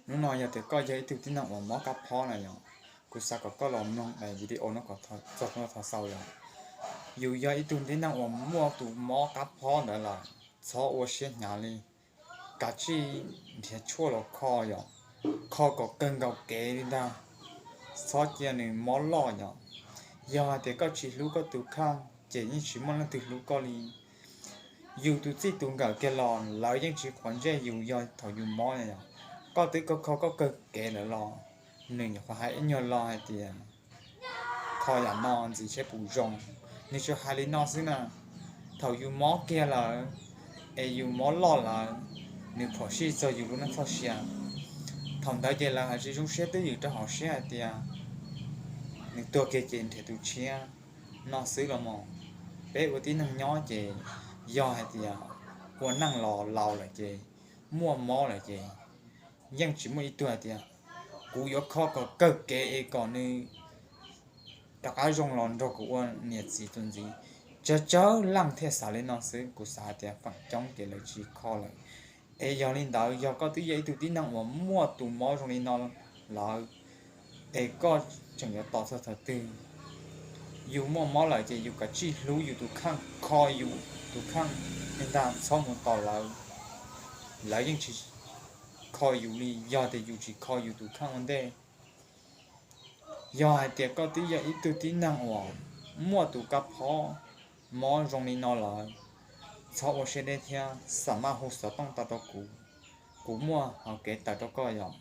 Hnub no yog tias koj yog ib tug tib neeg uas mob kab phob na yom, kuv xav kom koj los mloog video no kom txog rau thaum xaus yom. Yus yog ib tug tib neeg uas muaj tus mob kab phob ntawd lawm, txhob ua siab hnyav li, kav tsij nrhiav tshuaj los kho yom, kho kom kawg nkaus kev li ntag, txhob cia nws mob loj yom. Yog hais tias koj tsis hlub koj tus kheej ces yeej tsis muaj leej twg hlub koj li. Yus tus txij tus nkawm kiag los lawv yeej tsis quav ntsej yus yog thaum yus mob yom. Koj twb kho kho koj kawg kev lawm los nws nyuam qhuav hais ib nyuag lo hais tias kho yam no ntxiv seb puas zoo. Nws tsuas hais li no xwb na. Thaum yus mob kiag lawm es yus mob loj lawm, nws phom sij txog yus lub neej txoj sia. Thaum ntawd ces lawv hais tsis zoo siab twj ywm rau hauv siab hais tias nws tuag kiag ces nrhiav tus tshiab no xwb los mas. Peb ua tib neeg nyob ces yog hais tias ua neej los laus lawm ces muaj mob lawm ces yeej tsis muaj ib tug hais tias kuv yuav kho kom kawg kev es kom nws rov qab zoo los nrog kuv ua niam txiv tus ntxiv. Tsawg tsawg leej thiaj xav li no xwb, kuv xav hais tias feem coob ces lawv tsis kho lawm. Es yog li ntawd yog koj twb yog ib tug tib neeg uas muaj tus mob zoo li no lawm, es koj tseem yuav tos txog thaum twg? Yus muaj mob lawm ces yus kav tsij hlub yus tus kheej, kho yus tus kheej li ntag, txhob mus tos lawv. Lawv yeej tsis kho yus li yog tias yus tsis kho yus tus kheej ua ntej. Yog hais tias koj twb yog ib tug tib neeg uas muaj tus kab phob mob zoo li no lawm, txhob ua siab deb thiab xa maj hu xov tooj tau rau kuv, kuv muaj hauv kev tawm rau koj yom.